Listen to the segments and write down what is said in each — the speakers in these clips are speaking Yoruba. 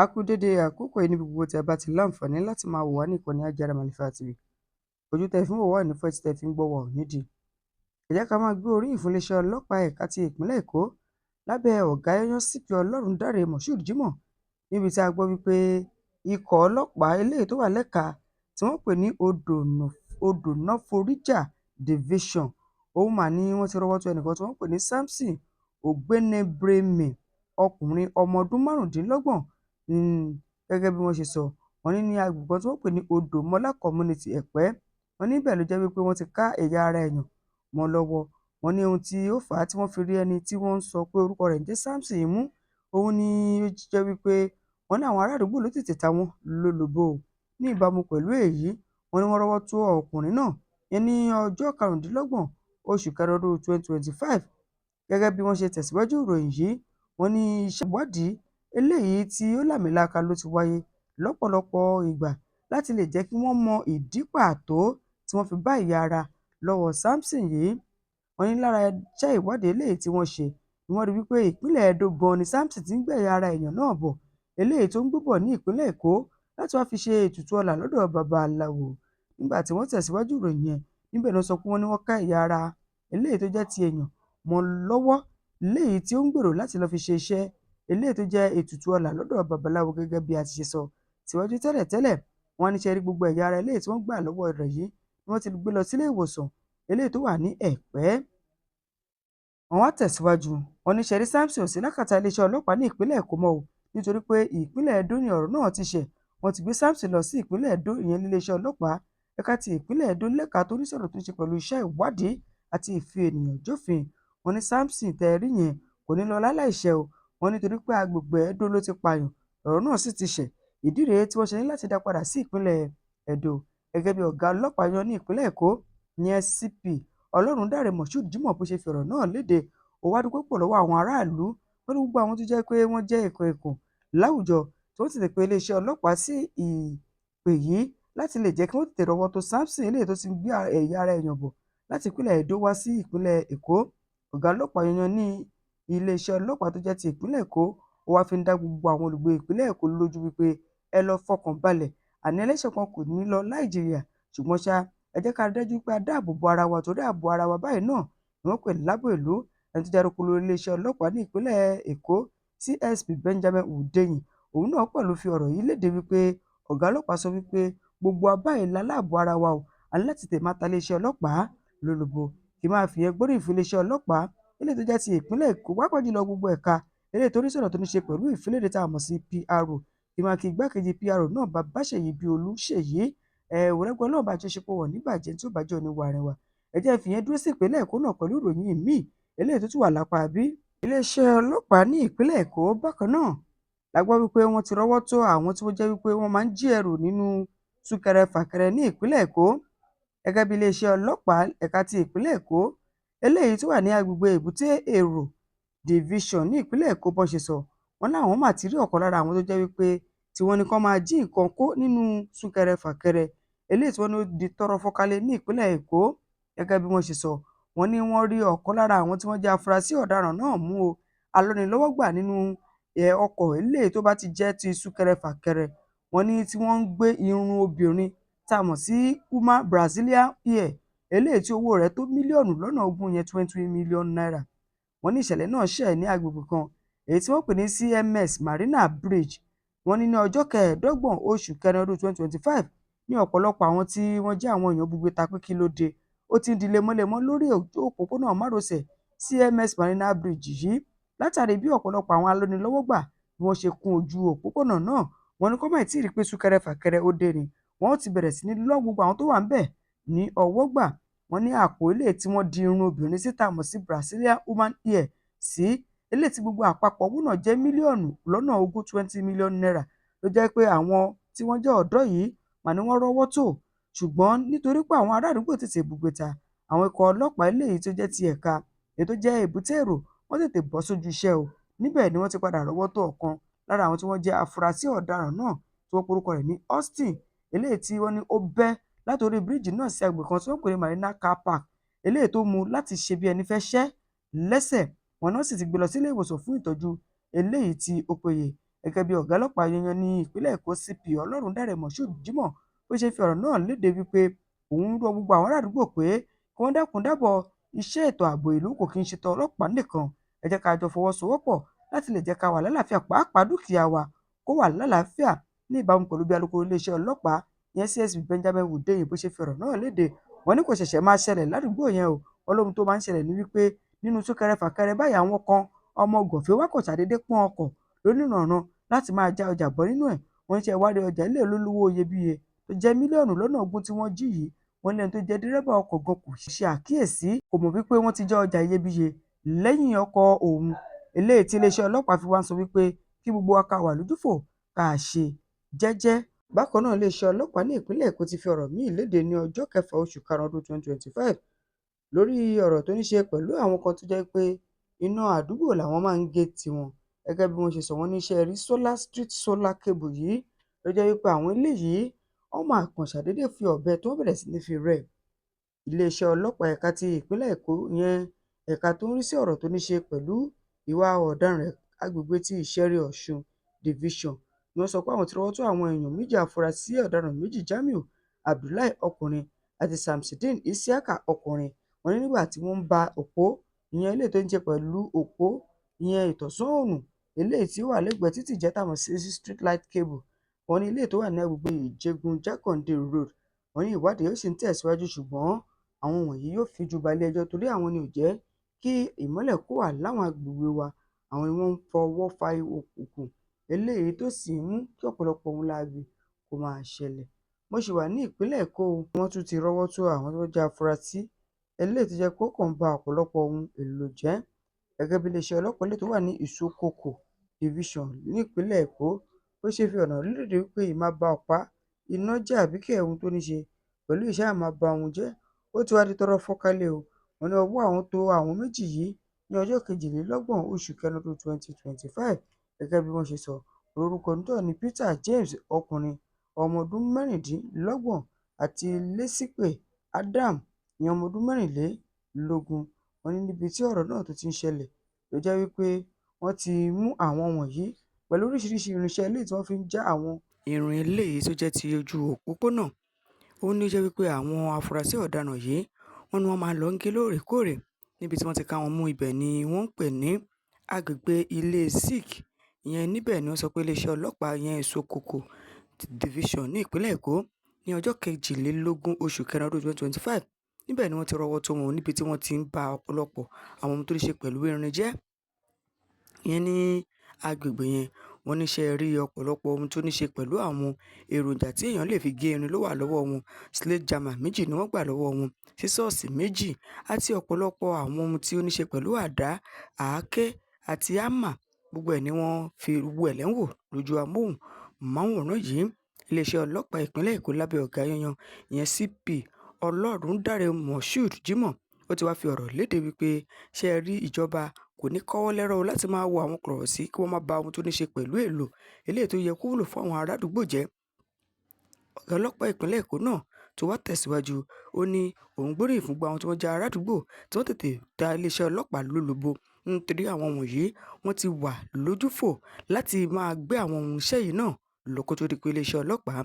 A kú dédé àkókò yìí níbi gbogbo tí ẹ bá ti láǹfààní láti máa wò wá ní ìkànnì Ajára Màlífà TV. Ojú tẹ́ fi ń wò wá ò ní fọ́, etí tẹ́ fi ń gbọ́ wa ò ní dì. Ẹ jẹ́ ká máa gbé oríyìn fún iléeṣẹ́ ọlọ́pàá ẹ̀ka ti ìpínlẹ̀ Èkó lábẹ́ ọ̀gá yányán CP Ọlọ́rundáre Moshood Jimoh, níbi tí a gbọ́ wípé ikọ̀ ọlọ́pàá eléyìí tó wà lẹ́ka tí wọ́n pè ní Odònáforíjà Division, òun mà ní wọ́n ti rọ́wọ́ tó ẹnìkan tí wọ́n pè ní Samson Ogbenebremi, ọkùnrin ọmọ ọdún 25. Gẹ́gẹ́ bí wọ́n ṣe sọ, wọ́n ní ní agbègbè kan tí wọ́n pè ní Odòmọ́lá Community, Ẹ̀pẹ́. Wọ́n níbẹ̀ ló jẹ́ wípé wọ́n ti ká ẹ̀yà ara èèyàn mọ́ lọ́wọ́. Wọ́n ní ohun tí ó fà á tí wọ́n fi rí ẹni tí wọ́n ń sọ pé orúkọ rẹ̀ ń jẹ́ Samson mú, òun ni ó jẹ́ wípé wọ́n ní àwọn ará àdúgbò ló tètè ta wọ́n lólobó. Ní ìbámu pẹ̀lú èyí, wọ́n ní wọ́n rọ́wọ́ tó ọkùnrin náà ìyẹn ní ọjọ́ 25 oṣù kẹrin ọdún 2025. Gẹ́gẹ́ bí wọ́n ṣe tẹ̀síwájú ìròyìn yìí, wọ́n ní iṣẹ́ ìwádìí eléyìí tí ó láàmìlaaka ló ti wáyé lọ́pọ̀lọpọ̀ ìgbà láti lè jẹ́ kí wọ́n mọ ìdí pàtó tí wọ́n fi bá ẹ̀yà ara lọ́wọ́ Samson yìí. Wọ́n ní lára iṣẹ́ ìwádìí eléyìí tí wọ́n ṣe ni wọ́n rí wípé ìpínlẹ̀ Edo gan ni Samson ti ń gbé ẹ̀yà ara èèyàn náà bọ̀, eléyìí tó ń gbé bọ̀ ní ìpínlẹ̀ Èkó láti wáá fi ṣe ètùtù ọlà lọ́dọ̀ babaláwo. Nígbà tí wọ́n tẹ̀síwájú ìròyìn yẹn, níbẹ̀ ni wọ́n sọ pé wọ́n ní wọ́n ká ẹ̀yà ara eléyìí tó jẹ́ ti èèyàn mọ́ lọ́wọ́, léyìí tí ó ń gbèrò láti lọ́ọ́ fi ṣe iṣẹ́ eléyìí tó jẹ́ ètùtù ọlà lọ́dọ̀ babaláwo, gẹ́gẹ́ bí a ti ṣe sọ síwájú tẹ́lẹ̀tẹ́lẹ̀. Wọ́n ní ṣe rí gbogbo ẹ̀yà ara eléyìí tí wọ́n gbà lọ́wọ́ rẹ̀ yìí ni wọ́n ti gbé lọ sílé ìwòsàn eléyìí tó wà ní Ẹ̀pẹ́. Wọ́n wá tẹ̀síwájú, wọ́n ní ṣe rí Samson ò sí lákàtà iléeṣẹ́ ọlọ́pàá ní ìpínlẹ̀ Èkó mọ́ o, nítorí pé ìpínlẹ̀ Edo ni ọ̀rọ̀ náà ti ṣẹ̀. Wọ́n ti gbé Samson lọ sí ìpínlẹ̀ Edo, ìyẹn níléeṣẹ́ ọlọ́pàá ẹ̀ka ti ìpínlẹ̀ Edo lẹ́ka tó ní sọ̀rọ̀ tó ń ṣe pẹ̀lú iṣẹ́ ìwádìí àti ìfi ènìyàn jófin. Wọ́n ní Samson tẹ́ ẹ rí yẹn kò ní lọ láláìṣẹ̀ o. Wọ́n nítorí pé agbègbè Edo ló ti pààyàn, ọ̀rọ̀ náà sì ti ṣẹ̀. Ìdí rèé tí wọ́n ṣe ní láti dá padà sí ìpínlẹ̀ Edo. Gẹ́gẹ́ bí ọ̀gá ọlọ́pàá yan ní ìpínlẹ̀ Èkó, ìyẹn CP Ọlọ́rundáre Moshood Jimoh, bó ṣe fi ọ̀rọ̀ náà léde, ó wá dúpẹ́ púpọ̀ lọ́wọ́ àwọn aráàlú pẹ̀lú gbogbo àwọn tó jẹ́ pé wọ́n jẹ́ èèkàn èèkàn láwùjọ tí wọ́n tètè pe iléeṣẹ́ ọlọ́pàá sí ìpè yìí láti lè jẹ́ kí wọ́n tètè rọ́wọ́ tó Samson eléyìí tó ti ń gbé ẹ̀yà ara èèyàn bọ̀ láti ìpínlẹ̀ Edo wá sí ìpínlẹ̀ Èkó. Ọ̀gá ọlọ́pàá yanyan ní iléeṣẹ́ ọlọ́pàá tó jẹ́ ti ìpínlẹ̀ Èkó, ó wáá fi ń dá gbogbo àwọn olùgbé ìpínlẹ̀ Èkó lójú wípé ẹ lọ́ọ́ fọkàn balẹ̀, àní ẹlẹ́ṣẹ̀ kan kò ní lọ láì jìyà. Ṣùgbọ́n ṣá, ẹ jẹ́ ká rí dájú pé a dáàbò bo ara wa, torí ààbò ara wa báyìí náà ni wọ́n pè lábọ̀ ìlú. Ẹni tó jẹ́ alukoro iléeṣẹ́ ọlọ́pàá ní ìpínlẹ̀ Èkó, CSP Benjamin Hundeyin, òun náà pẹ̀lú fi ọ̀rọ̀ yìí léde wípé ọ̀gá ọlọ́pàá sọ wípé gbogbo wa báyìí la láàbò ara wa o, a ní láti tètè máa ta iléeṣẹ́ ọlọ́pàá lólobó. Kí máa fìyẹn gbóríyìn fún iléeṣẹ́ ọlọ́pàá eléyìí tó jẹ́ ti ìpínlẹ̀ Èkó, pàápàá jùlọ gbogbo ẹ̀ka eléyìí tó ní sọ̀rọ̀ tó ní ṣe pẹ̀lú ìfiléde tá a mọ̀ sí PRO. Kí máa kí igbákejì PRO náà, Babáṣèyí Bíolúṣèyí òrẹ́gbẹ́ ọlọ́run bá àjọṣepọ̀ wọ̀ níbàjẹ́ tí ó bàjẹ́ òní wà rẹwà. Ẹ jẹ́ fìyẹn dúró sí ìpínlẹ̀ Èkó náà pẹ̀lú ìròyìn míì eléyìí tó tún wà lápá bí. Iléeṣẹ́ ọlọ́pàá ní ìpínlẹ̀ Èkó bákan náà la gbọ́ wípé wọ́n ti rọ́wọ́ tó àwọn tí wọ́n jẹ́ wípé wọ́n máa ń jí ẹrù nínú súnkẹrẹ fàkẹrẹ ní ìpínlẹ̀ Èkó. Gẹ́gẹ́ bí iléeṣẹ́ ọlọ́pàá ẹ̀ka ti ìpínlẹ̀ Èkó eléyìí tó wà ní agbègbè Èbúté Èrò Division ní ìpínlẹ̀ Èkó bọ́n ṣe sọ, wọ́n láwọn mà ti rí ọ̀kan lára àwọn tó jẹ́ wípé tí wọ́n ní kán máa jí nǹkan kó nínú súnkẹrẹ fàkẹrẹ eléyìí tí wọ́n ní ó di tọ́rọ́ fọ́nkálé ní ìpínlẹ̀ Èkó. Gẹ́gẹ́ bí wọ́n ṣe sọ, wọ́n ní wọ́n rí ọ̀kan lára àwọn tí wọ́n jẹ́ afurasí ọ̀daràn náà mú o, alọ́nilọ́wọ́gbà nínú ọkọ̀ eléyìí tó bá ti jẹ́ ti súnkẹrẹ fàkẹrẹ. Wọ́n ní tí wọ́n ń gbé irun obìnrin tá a mọ̀ sí human Brazilian hair, eléyìí tí owó rẹ̀ tó mílíọ̀nù lọ́nà 20, yẹn ₦20 million. Wọ́n ní ìṣẹ̀lẹ̀ náà ṣẹ̀ ní agbègbè kan èyí tí wọ́n pè ní CMS Marina Bridge. Wọ́n ní ní ọjọ́ 25 oṣù kẹrin ọdún 2025 ní ọ̀pọ̀lọpọ̀ àwọn tí wọ́n jẹ́ àwọn èèyàn bugbe ta pé kí ló dé, ó ti ń di lemọ́lemọ́ lórí òpópónà márosẹ̀ CMS Marina Bridge yìí, látàrí bí ọ̀pọ̀lọpọ̀ àwọn alọ́nilọ́wọ́gbà bí wọ́n ṣe kún ojú òpópónà náà. Wọ́n ní kó má tí ì rí pé súnkẹrẹ fàkẹrẹ ó dé ni wọ́n ó ti bẹ̀rẹ̀ sí ní lọ́ gbogbo àwọn tó wà ńbẹ̀ ní ọwọ́ gbà. Wọ́n ní àpò eléyìí tí wọ́n di irun obìnrin sí tá a mọ̀ sí Brazilian human hair sí, eléyìí tí gbogbo àpapọ̀ owó náà jẹ́ mílíọ̀nù lọ́nà 20, ₦20 million, ló jẹ́ pé àwọn tí wọ́n jẹ́ ọ̀dọ́ yìí mà ní wọ́n rọ́wọ́ tó. Ṣùgbọ́n nítorí pé àwọn ará àdúgbò tètè bùgbèta, àwọn ikọ̀ ọlọ́pàá eléyìí tó jẹ́ ti ẹ̀ka èyí tó jẹ́ Èbúté Èrò, wọ́n tètè bọ́ sójú iṣẹ́ o. Níbẹ̀ ni wọ́n ti padà rọ́wọ́ tó ọ̀kan lára àwọn tí wọ́n jẹ́ afurasí ọ̀daràn náà tí wọ́n porúkọ rẹ̀ ní Austin, eléyìí tí wọ́n ní ó bẹ́ látòrí bíríìjì náà sí agbègbè kan tí wọ́n pè ní Marina Car Park, eléyìí tó mú láti ṣe bí ẹni fẹ́ ṣẹ́ lẹ́sẹ̀. Wọn náà sì ti gbé lọ sílé ìwòsàn fún ìtọ́jú eléyìí tí ó péye. Gẹ́gẹ́ bí ọ̀gá ọlọ́pàá yanyan ní ìpínlẹ̀ Èkó, CP Ọlọ́rundáre Moshood Jimoh, bó ṣe fi ọ̀rọ̀ náà léde wípé òun rọ gbogbo àwọn ará àdúgbò pé kí wọ́n dákun dábọ̀, iṣẹ́ ètò ààbò ìlú kò kí ń ṣe tọlọ́pàá nìkan. Ẹ jẹ́ ká jọ fọwọ́sowọ́pọ̀ láti lè jẹ́ ká wà lálàáfíà, pàápàá dúkìá wa kó wà lálàáfíà. Ní ìbámu pẹ̀lú bí alukoro iléeṣẹ́ ọlọ́pàá ìyẹn CSP Benjamin Hundeyin bó ṣe fi ọ̀rọ̀ náà léde, wọ́n ní kò ṣẹ̀ṣẹ̀ máa ṣẹlẹ̀ ládùúgbò yẹn o. Wọ́n lóhun tó máa ń ṣẹlẹ̀ ní wípé nínú súnkẹrẹ fàkẹrẹ báyìí, àwọn kan ọmọ gànfẹ́ wá kò ṣàdédé pọ́n ọkọ̀ lónìrànràn láti máa já ọjà bọ́ nínú ẹ̀. Wọ́n ní ṣe wá rí ọjà ilé olówó iyebíye tó jẹ́ mílíọ̀nù lọ́nà 20 tí wọ́n jí yìí. Wọ́n ní ẹni tó jẹ́ dírẹ́bà ọkọ̀ gan kò ṣe àkíyèsí, kò mọ̀ wípé wọ́n ti já ọjà iyebíye lẹ́yìn ọkọ̀ òun. Eléyìí tí iléeṣẹ́ ọlọ́pàá fi wá ń sọ wípé kí gbogbo wa ká wà lójúfò, ká ṣe jẹ́jẹ́. Bákan náà, iléeṣẹ́ ọlọ́pàá ní ìpínlẹ̀ Èkó ti fi ọ̀rọ̀ míì léde ní ọjọ́ 6 oṣù karùn-ún ọdún 2025 lórí ọ̀rọ̀ tó ní ṣe pẹ̀lú àwọn kan tó jẹ́ pé iná àdúgbò làwọn máa ń gé tiwọn. Gẹ́gẹ́ bí wọ́n ṣe sọ, wọ́n ní ṣé ẹ rí solar street solar cable yìí ló jẹ́ wípé àwọn eléyìí wọ́n máa kàn ṣàdédé fi ọ̀bẹ tó bẹ̀rẹ̀ sí ní fi rẹ́. Iléeṣẹ́ ọlọ́pàá ẹ̀ka ti ìpínlẹ̀ Èkó, ìyẹn ẹ̀ka tó ń rí sí ọ̀rọ̀ tó ní ṣe pẹ̀lú ìwà ọ̀daràn agbègbè ti Ìṣẹ̀rí Ọ̀ṣun Division, ni wọ́n sọ pé àwọn ti rọ́wọ́ tó àwọn èèyàn méjì, afurasí ọ̀daràn méjì, Jamiu Abdullahi ọkùnrin àti Samsideen Isiaka ọkùnrin. Wọ́n ní nígbà tí wọ́n ń ba òpó, ìyẹn eléyìí tó ní ṣe pẹ̀lú òpó ìyẹn ìtànsán oòrùn eléyìí tí ó wà lẹ́gbẹ̀ẹ́ títì jẹ́ tá a mọ̀ sí street light cable, wọ́n ní eléyìí tó wà ní agbègbè Ìjẹgun Jákàndé Road. Wọ́n ní ìwádìí ó sì ń tẹ̀síwájú, ṣùgbọ́n àwọn wọ̀nyí yóò fojú balẹ̀-ẹjọ́ torí àwọn ni ò jẹ́ kí ìmọ́lẹ̀ kó wà láwọn agbègbè wa. Àwọn ni wọ́n ń fọwọ́ fa òkùnkùn eléyìí tó sì ń mú kí ọ̀pọ̀lọpọ̀ ohun láabi kó máa ṣẹlẹ̀. Mo ṣì wà ní ìpínlẹ̀ Èkó o. Wọ́n tún ti rọ́wọ́ tó àwọn tó jẹ́ afurasí eléyìí tó jẹ́ pé ó kàn ń ba ọ̀pọ̀lọpọ̀ ohun èlò jẹ́. Gẹ́gẹ́ bí iléeṣẹ́ ọlọ́pàá eléyìí tó wà ní Ìsókòkò Division nípínlẹ̀ Èkó bó ṣe fi ọ̀rọ̀ léde wípé ìmáa ba ọ̀pá iná jẹ́ àbí kẹ̀ ohun tó ní ṣe pẹ̀lú ìṣáà máa ba ohun jẹ́, ó ti wá di tọ́rọ́ fọ́nkálé o. Wọ́n ní ọwọ́ àwọn tó àwọn méjì yìí ní ọjọ́ 22 oṣù kẹrin ọdún 2025. Gẹ́gẹ́ bí wọ́n ṣe sọ, orúkọ onítọ̀hún ní Peter James ọkùnrin ọmọ ọdún 26 àti Lésìpé Adam ìyẹn ọmọ ọdún 24. Wọ́n ní níbi tí ọ̀rọ̀ náà tó ti ń ṣẹlẹ̀ ló jẹ́ wípé wọ́n ti mú àwọn wọ̀nyí pẹ̀lú oríṣiríṣi irinṣẹ́ eléyìí tí wọ́n fi ń já àwọn irin eléyìí tó jẹ́ ti ojú òpópónà. Ó ní ó jẹ́ wípé àwọn afurasí ọ̀daràn yìí, wọ́n ní wọ́n máa ń lọ ń gé lóòrèkóòrè. Níbi tí wọ́n ti ká wọn mú, ibẹ̀ ni wọ́n ń pè ní agbègbè Ilé Zik. Ìyẹn níbẹ̀ ni wọ́n sọ pé iléeṣẹ́ ọlọ́pàá ìyẹn Ìsókòkò Division ní ìpínlẹ̀ Èkó ní ọjọ́ 22 oṣù kẹrin ọdún 2025, níbẹ̀ ni wọ́n ti rọ́wọ́ tó wọn níbi tí wọ́n ti ń ba ọ̀pọ̀lọpọ̀ àwọn ohun tó ní ṣe pẹ̀lú irin jẹ́ ìyẹn ní agbègbè yẹn. Wọ́n ní ṣé ẹ rí, ọ̀pọ̀lọpọ̀ ohun tó ní ṣe pẹ̀lú àwọn èròjà tí èèyàn lè fi gé irin ló wà lọ́wọ́ wọn. Sledgehammer méjì ni wọ́n gbà lọ́wọ́ wọn, sísọ́ọ̀sì méjì àti ọ̀pọ̀lọpọ̀ àwọn ohun tí ó ní ṣe pẹ̀lú àdá, àáké àti hámà. Gbogbo ẹ̀ ni wọ́n fi gbogbo ẹ̀ lẹ́ ń wò lójú amóhùnmáwòrán yìí. Iléeṣẹ́ ọlọ́pàá ìpínlẹ̀ Èkó lábẹ́ ọ̀gá yanyan ìyẹn CP Ọlọ́rundáre Moshood Jimoh, ó ti wá fi ọ̀rọ̀ léde wípé ṣé ẹ rí, ìjọba kò ní kọ́wọ́ lẹ́rọ̀ láti máa wo àwọn kọ̀rọ̀sí kí wọ́n má ba ohun tó ní ṣe pẹ̀lú èlò eléyìí tó yẹ kó wúlò fún àwọn ará àdúgbò jẹ́. Ọ̀gá ọlọ́pàá ìpínlẹ̀ Èkó náà tó wá tẹ̀síwájú, ó ní òun gbóríyìn fún gbogbo àwọn tí wọ́n jẹ́ ará àdúgbò tí wọ́n tètè ta iléeṣẹ́ ọlọ́pàá lólobó, nítorí àwọn wọ̀nyí wọ́n ti wà lójúfò láti máa gbé àwọn ohun iṣẹ́ yìí náà lọ kó tó di pé iléeṣẹ́ ọlọ́pàá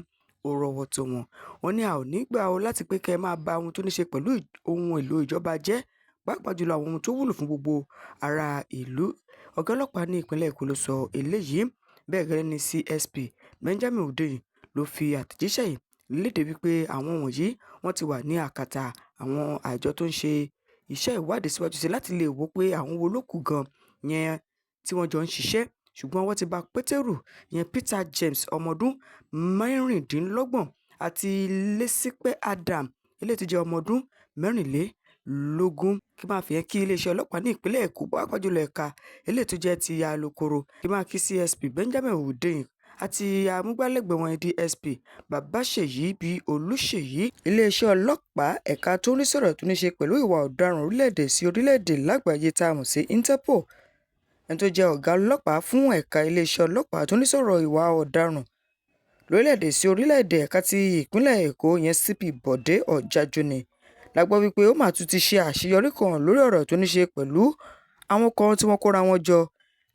ó rọ́wọ́ tó wọn. Wọ́n ní a ò ní gbà ó láti pé kẹ́ ẹ máa ba ohun tó ní ṣe pẹ̀lú ohun èlò ìjọba jẹ́, pàápàá jùlọ àwọn ohun tó wúlò fún gbogbo ará ìlú. Ọ̀gá ọlọ́pàá ní ìpínlẹ̀ Èkó ló sọ eléyìí. Bẹ́ẹ̀ gẹ́gẹ́ ni CSP Benjamin Hundeyin ló fi àtẹ̀jíṣẹ́ yìí léde wípé àwọn wọ̀nyí wọ́n ti wà ní àkàtà àwọn àjọ tó ń ṣe iṣẹ́ ìwádìí síwájú sí láti lè wò pé àwọn wo ló kù gan yẹn tí wọ́n jọ ń ṣiṣẹ́. Ṣùgbọ́n wọ́n ti bá Pétérù, ìyẹn Peter James ọmọ ọdún 26 àti Lésìpé Adam eléyìí tó jẹ́ ọmọ ọdún 24. Kí máa fi yẹn kí iléeṣẹ́ ọlọ́pàá ní ìpínlẹ̀ Èkó, pàápàá jùlọ ẹ̀ka eléyìí tó jẹ́ ti alukoro, kí máa kí CSP Benjamin Hundeyin àti amúgbálẹ́gbẹ̀ẹ́ wọn DSP Babáṣèyí bí Olúṣèyí. Iléeṣẹ́ ọlọ́pàá ẹ̀ka tó ń rí sọ̀rọ̀ tó ní ṣe pẹ̀lú ìwà ọ̀daràn orílẹ̀-èdè sí orílẹ̀-èdè lágbàáyé tá a mọ̀ sí Interpol, ẹni tó jẹ́ ọ̀gá ọlọ́pàá fún ẹ̀ka iléeṣẹ́ ọlọ́pàá tó ń rí sọ̀rọ̀ ìwà ọ̀daràn lórílẹ̀-èdè sí orílẹ̀-èdè ẹ̀ka ti ìpínlẹ̀ Èkó, ìyẹn CP Bọ̀dé Ọ̀jájúní, la gbọ́ wípé ó mà tún ti ṣe àṣeyọrí kan lórí ọ̀rọ̀ tó ní ṣe pẹ̀lú àwọn kan tí wọ́n kóra wọn jọ.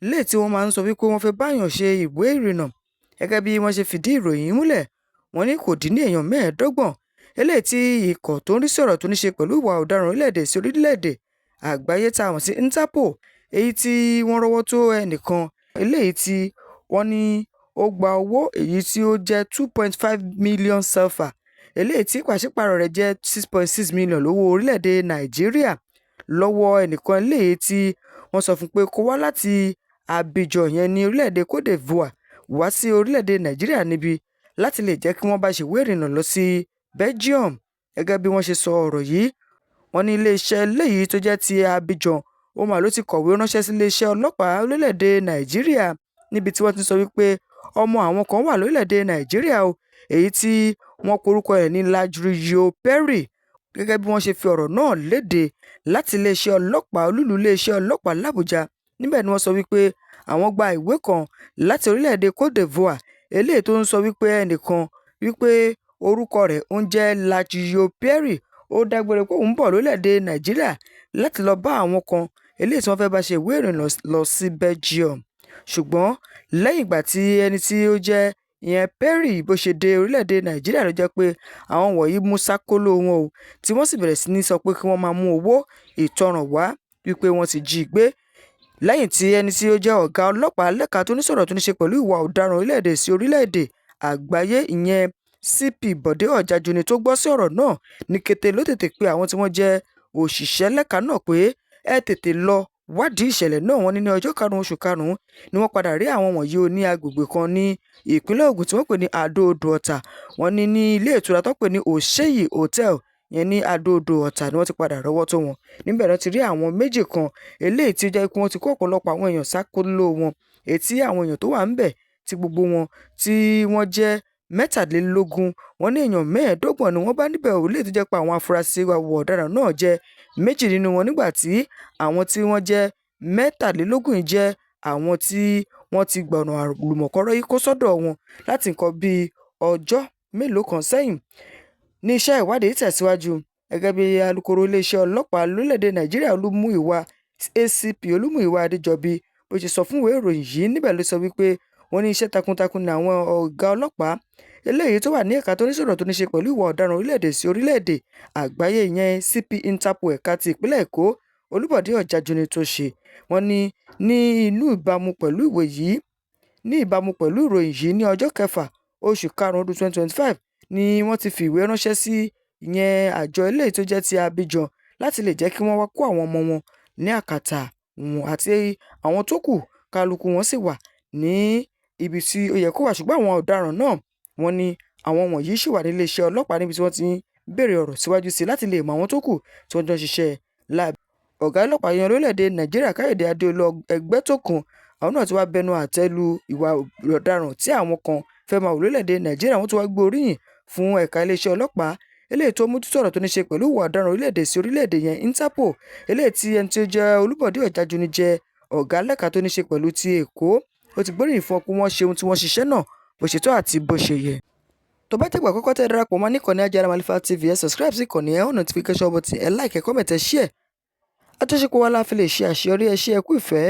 Léè tí wọ́n máa ń sọ wípé wọ́n fẹ́ báyàn ṣe ìwé ìrìnnà. Gẹ́gẹ́ bí wọ́n ṣe fìdí ìròyìn múlẹ̀, wọ́n ní kò dín ní èèyàn 25 eléyìí tí ikọ̀ tó ń rí sí ọ̀rọ̀ tó ní ṣe pẹ̀lú ìwà ọ̀daràn orílẹ̀-èdè sí orílẹ̀-èdè àgbáyé tá a mọ̀ sí Interpol, èyí tí wọ́n rọ́wọ́ tó ẹnìkan eléyìí tí wọ́n ní ó gba owó èyí tí ó jẹ́ 2.5 million CFA, eléyìí tí pàṣípààrọ̀ rẹ̀ jẹ́ 6.6 million lówó orílẹ̀-èdè Nàìjíríà, lọ́wọ́ ẹnìkan eléyìí tí wọ́n sọ fún pé kó wá láti Abidjan yẹn ní orílẹ̀-èdè Côte d'Ivoire wá sí orílẹ̀-èdè Nàìjíríà níbí láti lè jẹ́ kí wọ́n bá ṣèwé ìrìnnà lọ sí Belgium. Gẹ́gẹ́ bí wọ́n ṣe sọ ọ̀rọ̀ yìí, wọ́n ní iléeṣẹ́ eléyìí tó jẹ́ ti Abidjan ó mà ló ti kọ̀wé ránṣẹ́ sí iléeṣẹ́ ọlọ́pàá orílẹ̀-èdè Nàìjíríà, níbi tí wọ́n ti sọ wípé ọmọ àwọn kan wà lórílẹ̀-èdè Nàìjíríà o, èyí tí wọ́n porúkọ rẹ̀ ní Larry Perry. Gẹ́gẹ́ bí wọ́n ṣe fi ọ̀rọ̀ náà léde láti iléeṣẹ́ ọlọ́pàá, olúìlú iléeṣẹ́ ọlọ́pàá l'Àbújá, níbẹ̀ ni wọ́n sọ wípé àwọn gba ìwé kan láti orílẹ̀-èdè Côte d'Ivoire eléyìí tó ń sọ wípé ẹnìkan wípé orúkọ rẹ̀ ń jẹ́ Larry Perry, ó dágbére pé òun ń bọ̀ lórílẹ̀-èdè Nàìjíríà láti lọ bá àwọn kan eléyìí tí wọ́n fẹ́ bá ṣe ìwé ìrìnnà lọ sí Belgium. Ṣùgbọ́n lẹ́yìn ìgbà tí ẹni tí ó jẹ́ ìyẹn Perry bó ṣe dé orílẹ̀-èdè Nàìjíríà ló jẹ́ pé àwọn wọ̀nyí mú sákóló wọn o, tí wọ́n sì bẹ̀rẹ̀ sí ní sọ pé kí wọ́n máa mú owó ìtanràn wá wípé wọ́n ti jí i gbé. Lẹ́yìn tí ẹni tí ó jẹ́ ọ̀gá ọlọ́pàá lẹ́ka tó ní sọ̀rọ̀ tó ní ṣe pẹ̀lú ìwà ọ̀daràn orílẹ̀-èdè sí orílẹ̀-èdè àgbáyé, ìyẹn CP Bọ̀dé Ọ̀jájúní, tó gbọ́ sí ọ̀rọ̀ náà, ní kété ló tètè pe àwọn tí wọ́n jẹ́ òṣìṣẹ́ lẹ́ka náà pé ẹ tètè lọ wádìí ìṣẹ̀lẹ̀ náà. Wọ́n ní ní ọjọ́ 5 oṣù karùn-ún ni wọ́n padà rí àwọn wọ̀nyí ó ní agbègbè kan ní ìpínlẹ̀ Ògùn tí wọ́n pè ní Adó-Odò Ọ̀tà. Wọ́n ní ní ilé ìtura tó pè ní Òṣèyí Hotel yẹn ní Adó-Odò Ọ̀tà ni wọ́n ti padà rọ́wọ́ tó wọn. Níbẹ̀ náà ti rí àwọn méjì kan eléyìí tí ó jẹ́ pé wọ́n ti kó ọ̀pọ̀lọpọ̀ àwọn èèyàn sákóló wọn, èyí tí àwọn èèyàn tó wà ńbẹ̀ tí gbogbo wọn tí wọ́n jẹ́ 23. Wọ́n ní èèyàn 25 ni wọ́n bá níbẹ̀ ò léyìí tó jẹ́ pé àwọn afurasí ọ̀daràn náà jẹ́ méjì nínú wọn, nígbà tí àwọn tí wọ́n jẹ́ 23 yìí jẹ́ àwọn tí wọ́n ti gbọ̀nà àlùmọ̀kọ́rọ́yí kó sọ́dọ̀ wọn láti nǹkan bíi ọjọ́ mélòó kan sẹ́yìn. Ní iṣẹ́ ìwádìí tẹ̀síwájú, gẹ́gẹ́ bí alūkkóró iléeṣẹ́ ọlọ́pàá lórílẹ̀‐èdè Nàìjíríà Olúmúyìwá, ACP Olúmúyìwá Adéjọbí, bó ṣe sọ fún ìwé ìròyìn yìí, níbẹ̀ ló sọ wípé wọ́n ní iṣẹ́ takuntakun ní àwọn ọ̀gá ọlọ́pàá eléyìí tó wà ní ẹ̀ka tó ní sọ̀rọ̀ tó ní ṣe pẹ̀lú ìwà ọ̀daràn orílẹ̀-èdè sí orílẹ̀-èdè àgbáyé, ìyẹn CP Interpol ẹ̀ka ti ìpínlẹ̀ Èkó, Olúbọ̀dé Ọ̀jájúní tó ṣe. Wọ́n ní ní inú ìbámu pẹ̀lú ìwé yìí, ní ìbámu pẹ̀lú ìròyìn yìí, ní ọjọ́ 6 oṣù karùn-ún ọdún 2025 ni wọ́n ti fi ìwé ránṣẹ́ sí ìyẹn àjọ eléyìí tó jẹ́ ti Abidjan láti lè jẹ́ kí wọ́n wá kó àwọn ọmọ wọn ní àkàtà wọn, àti àwọn tó kù kálukú wọn sì wà ní ibi tí ó yẹ kó wà. Ṣùgbọ́n àwọn ọ̀daràn náà, wọ́n ní àwọn wọ̀nyí ṣì wà ní iléeṣẹ́ ọlọ́pàá níbi tí wọ́n ti ń béèrè ọ̀rọ̀ síwájú sí i láti lè mọ àwọn tó kù tí wọ́n jọ ń ṣiṣẹ́ láabi. Ọ̀gá ọlọ́pàá yan lórílẹ̀‐èdè Nàìjíríà, Káyọ̀dé Adéolú Ẹgbẹ́tókun, àwọn náà ti wá bẹnu àtẹ́ lu ìwà ọ̀daràn tí àwọn kan fẹ́ máa hù lórílẹ̀‐èdè Nàìjíríà. Wọ́n tún wá gbé oríyìn fún ẹ̀ka iléeṣẹ́ ọlọ́pàá eléyìí tó mójútó ọ̀rọ̀ tó ní ṣe pẹ̀lú ìwà ọ̀daràn orílẹ̀-èdè sí orílẹ̀-èdè yẹn Interpol, eléyìí tí ẹni tí ó jẹ́ Olúbọ̀dé Ọ̀jájúní jẹ́ ọ̀gá lẹ́ka tó ní ṣe pẹ̀lú ti Èkó. Ó ti gbóríyìn fún wọn pé wọ́n ṣe ohun tí wọ́n ṣiṣẹ́ náà bó ṣe tọ́ àti bó ṣe yẹ. Tó bá jẹ́ ìgbà àkọ́kọ́ tẹ́ ẹ darapọ̀ mọ́ níkànnì Ajára Màlífà TV, ẹ subscribe sí ìkànnì, ẹ on notification button, ẹ like, ẹ comment, ẹ share. Àjọṣepọ̀ wa la fi lè ṣe àṣeyọrí. Ẹ ṣé, ẹ kú ìfẹ́.